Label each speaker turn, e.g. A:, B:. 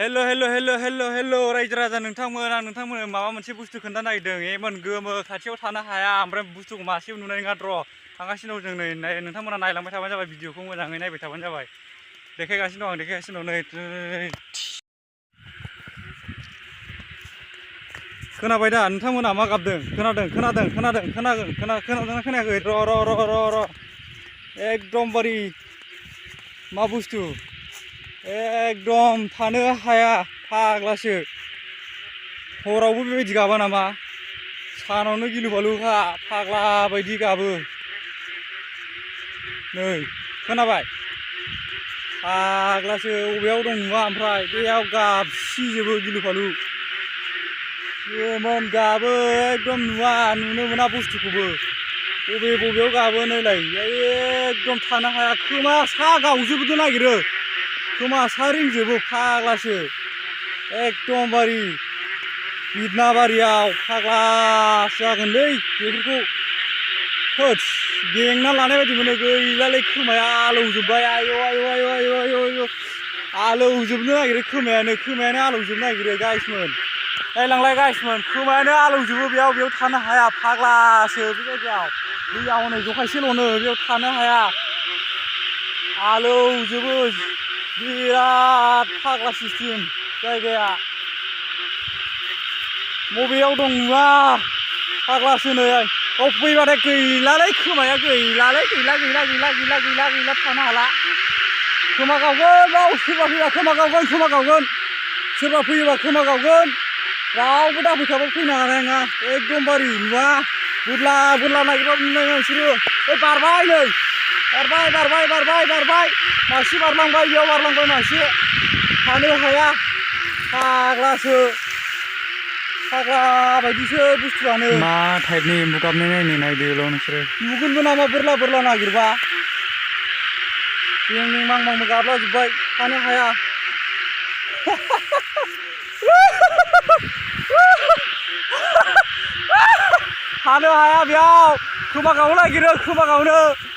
A: हेल' रायजो राजा नोंथांमोन आं नोंथांमोन माबा मोनसे बुस्थु खोन्थानो नागिरदों एमोन गोमो खाथियाव थानो हाया ओमफ्राय बुस्थुखौ मासेबो नुनाय नङा र' थांगासिनो दं जों नै नोंथांमोना नायलांबाय थाबानो जाबाय भिडिअखौ मोजाङै नायबाय थाबानो जाबाय देखायगासिनो दं आं देखायगासिनो दं नै खोनाबाय दा नोंथांमोना मा गाबदों खोनादोंना खोनायाखै र' एकदमबारे मा बुस्थु एकदम थानो हाया फाग्लासो हरावबो बेबायदि गाबा नामा सानावनो गिलु बालुखा फाग्ला बायदि गाबो नै खोनाबाय फाग्लासो अबेयाव दं नुवा ओमफ्राय बेयाव गाबसिजोबो गिलु बालु एमन गाबो एकदम नुनो मोना बुस्थुखौबो बबेयाव गाबो नैलाय एकदम थानो हाया खोमा सा गावजोबनो नागिरो खोमा सा रिंजोबो फाग्लासो एकदमबारे बिदनाबारियाव फाग्लासो जागोनलै बेफोरखौ थोस बेंना लानाय बायदि मोनो गैलालै खोमाया आलौजोब्बाय आयौ आलौजोबनो नागिरो खोमायानो आलौजोबनो नागिरो गाइसमोन नायलांलाय गाइसमोन खोमायानो आलौजोबो बेयाव थानो हाया फाग्लासो बे जायगायाव दैयाव नै जखायसेल'नो बेयाव थानो हाया आलौजोबो बिराद फाग्ला सिस्टेम जायगाया बबेयाव दं नुवा फाग्लासो नै गाव फैबाथाय गैलालै खोमाया गैला थानो हाला खोमा गावगोन गाव सोरबा फैबा खोमा गावगोन सोरबा फैयोबा खोमा गावगोन रावबो दाफैखाबो फैनो हानाय नङा एकदमबारे नुवा बुरला नागिरबाबो नुनाय नङा बिसोरो बारबाय नै बारबाय मासे बारलांबाय बेयाव बारलांबाय मासे थानो हाया फाग्लासो फाग्ला बायदिसो बुस्थुआनो मा टाइपनि एम्बु गाबनाय नायदोल' नोंसोरो नुगोनबो नामा बोरला नागिरबा बें मांबो गाबलाजोब्बाय थानो हाया थानो हाया बेयाव खोमा गावनो नागिरो